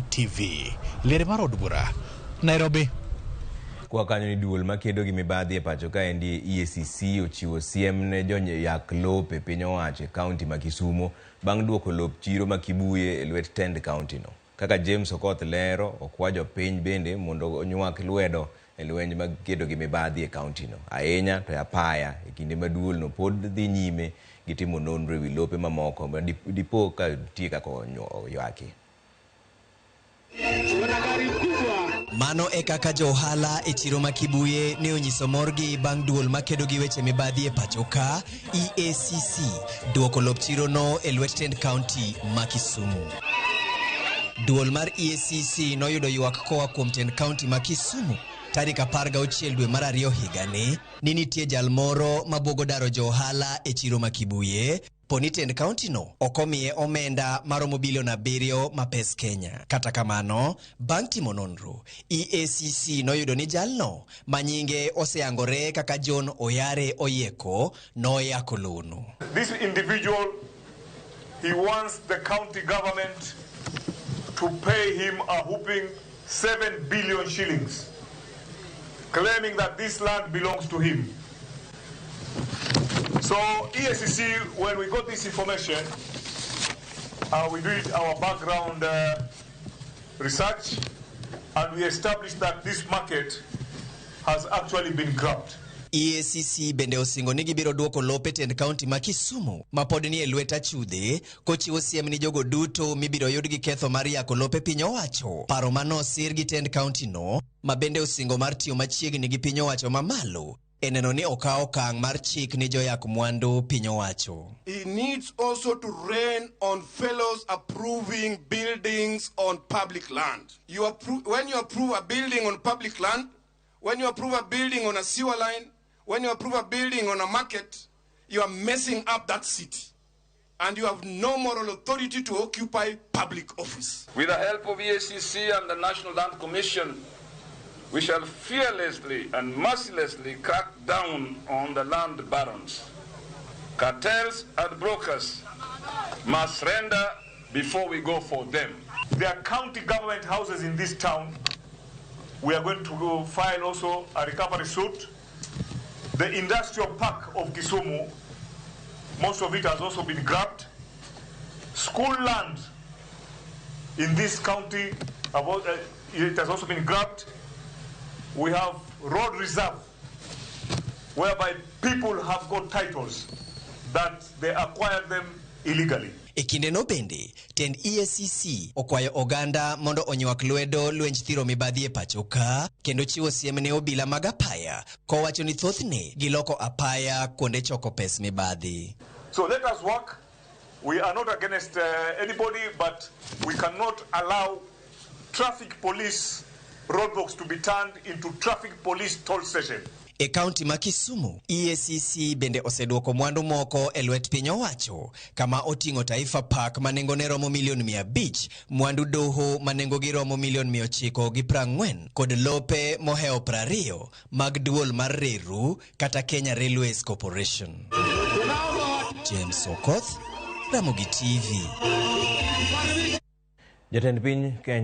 TV. Liere mar od bura, Nairobi. Kwa kanyo ni duol makedo gi mibadhi e pacho kaendi EACC ochiwo siem ne joyak lope piny owacho e kaunti ma Kisumo bang' duoko lop chiro ma Kibuye e lwet tend kaunti no. Kaka James Okoth lero, okwa jopiny bende mondo onywak lwedo e lweny mag kedo gi mibadhi e kaunti no. Ahinya to e apaya e kinde ma duol no pod dhi nyime gi timo nonro ewi lope mamoko ma dipo ka nitie kaka oywaki. Mano e kaka jo ohala e chiro ma Kibuye ne onyiso morgi bang' duol makedo gi weche mibadhi e pacho ka EACC duoko lop chirono e lwet tend kaunti ma Kisumu. Duol mar EACC noyudo ywak koa kuom tend kaunti ma Kisumu tarik 16 dwe mar 2 higani ni nitie jal moro mabuogo daro jo ohala e chiro ma Kibuye poni tend kaunti no ok omiye omenda maromo bilion 7 ma pes Kenya. Kata kamano, bang' timo nonro, EACC noyudo ni jalno ma nyinge oseyangore kaka John Oyare Oyieko noyako lono. This individual, he wants the county government to pay him a whooping 7 billion shillings, claiming that this land belongs to him. So EACC, when we got this information, we did our background research, and we established that this market has actually been grabbed. EACC bende osingo ni gibiro duoko lope tend kaunti ma Kisumu ma pod ni e lwet achudhe kochiwo siem ni jogo duto mibiro yud gi ketho mar yako lope piny owacho. Paro manosir gi tend kaunti no ma bende osingo mar tiyo machiegni gi piny owacho mamalo e neno ni okaw okang' mar chik ni joyak mwandu piny owacho. He needs also to rein on fellows approving buildings on public land. When you approve a building on public land, when you approve a building on a sewer line, when you approve a building on a market, you are messing up that city. And you have no moral authority to occupy public office. With the help of EACC and the National Land Commission, we shall fearlessly and mercilessly crack down on the land barons. Cartels and brokers must surrender before we go for them. There are county government houses in this town. We are going to go file also a recovery suit. The industrial park of Kisumu, most of it has also been grabbed. School land in this county, it has also been grabbed. We have road reserve, whereby people have got titles that they acquired them illegally. E kindeno bende, tend EACC okwayo oganda mondo onywak lwedo lwenj thiro mibadhi e pacho ka, kendo chiwo siem ne obila mag apaya, kowacho ni thothne giloko apaya kuonde choko pes mibadhi. So let us work. We are not against anybody, but we cannot allow traffic police roadblocks to be turned into traffic police toll station. E kaunti ma Kisumu, EACC bende oseduoko mwandu moko e lwet piny owacho, kama oting'o Taifa Park ma nengone romo milion 500, mwandu doho ma nengogi romo milion 940, kod lope mohewo 20 mag duol mar Reru kata Kenya Railways Corporation. James Okoth, Ramogi TV. Jatend piny Kenya